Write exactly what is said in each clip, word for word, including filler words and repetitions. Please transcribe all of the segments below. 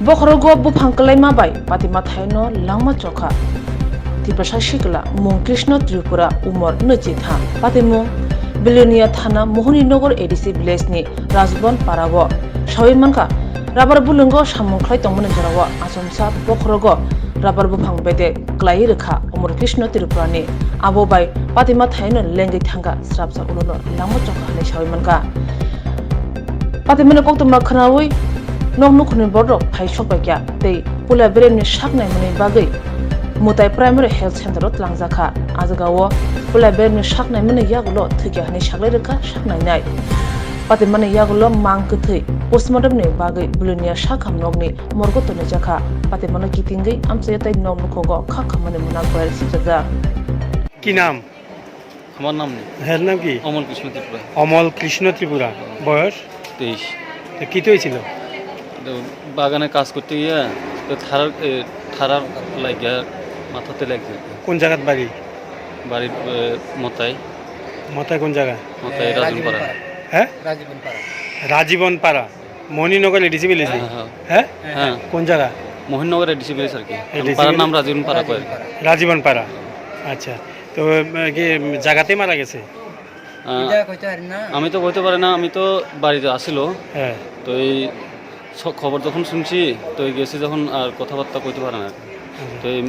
Bokhorogo buphang kwlaima bai patima thaino langma chokha. Tiprasa sikla mung Krishna Tripura, umor nwi chitham, patimung Belonia thana Mohoni Nagar A D C village ni Rajbon para o sawi mankha. Rabar bulwngo samung khlai tongmani jorao achomsa bokhorogo rabar buphang bedek kwlaiwi rwkha Omor Krishna Tripura ni. Abo bai patima thaino lengwi thangkha, srapsa ulono langma chokha hwnwi sawi mankha. Patimani koktwma khwnawi nok nukhungni borok phai sokbaikha tei puila beremni sak naimani bagwi Mwtai Primary Health Center o twlangjakha. A jagao puila beremni sak naimani yagulo thwikha hwnwi saklai rwkha sak nainai. Patimani yagulo mang kwthwi postmortem ni bagwi Belonia sakham nokni morgo tonwijakha. Patimano kitingwi amchaio tei nok nukhogo kha khamani mwnak bai sipjajak. কি নাম? আমার নাম নেই। হ্যাঁ, নাম কি? অমল কৃষ্ণ ত্রিপুরা। অমল কৃষ্ণ ত্রিপুরা। বয়স? তেইশ। তো কি হয়েছিল? তো বাগানে কাজ করতে গিয়ে তো ঠারার, এ, ঠারার লাগিয়া মাথাতে লাগছে। কোন জায়গাত বাড়ি? বাড়ি, এ, মতাই। মতাই কোন জায়গা? মতাই এ, রাজীবনপাড়া। রাজীবনপাড়া। হ্যাঁ? রাজীবনপাড়া। Maninagar ADC village? হ্যাঁ, হ্যাঁ। হ্যাঁ? হ্যাঁ। কোন জায়গা? মহিনগর এডিসি ভিলেজ আর কি। এডিসি পাড়ার ভিলেজ? নাম রাজীবনপাড়া কয়। রাজীবনপাড়া। আচ্ছা। তো, উম, কি, উম, জায়গাতেই মারা গেছে? আহ, এটা কইতে পারি না। আমি তো কইতে পারি না, আমি তো বাড়িতে আসিল। হ্যাঁ। তো এই স-, খবর যখন শুনছি, তো এই গেছে যখন আর কথাবার্তা কইতে পারে না। আচ্ছা। তো এই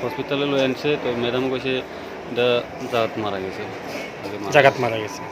হসপিটালে লই আনছে, তো ম্যাডাম কইছে, "এটা জাগাত মারা গেছে।" জাগাত মারা গেছে।